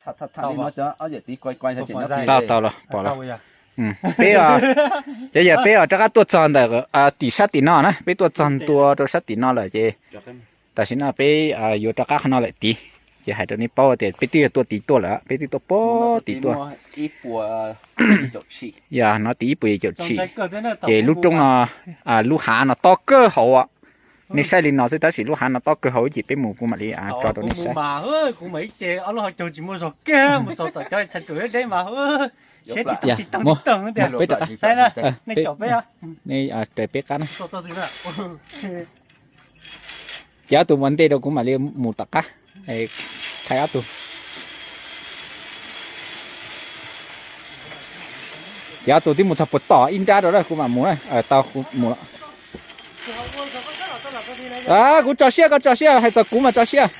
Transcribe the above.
Tau, tau los pom los. Peb, cov yog peb rov qab tuaj txog ntawm tim sab tim no na, peb tuaj txog ntua rau sab tim no lawm ces tam sim no peb yuav rov qab qhov no lawm tid. Ces hais rau nej paub tias peb twb yog tuaj tid tuaj lawm, peb twb tuaj pem tid tuaj. Yog no tim ib puas yim caum tsib. Ces lub roob no, lub hav no tob kawg hauv. Nej saib li no xwb tab sis lub hav no tob kawg hauv ces peb mus kuv mam li tso rau nej saib. Peb rov qab. Ces ob tug ua ntej rau kuv mam li mus tom qab. Thaij ob tug. Ces ob tug twb mus txog puas tom ib nrab rau kuv mam mus na. Tau, kuv mus lawm. Kuv tso siab koj tso siab, hais txog kuv mas tso siab.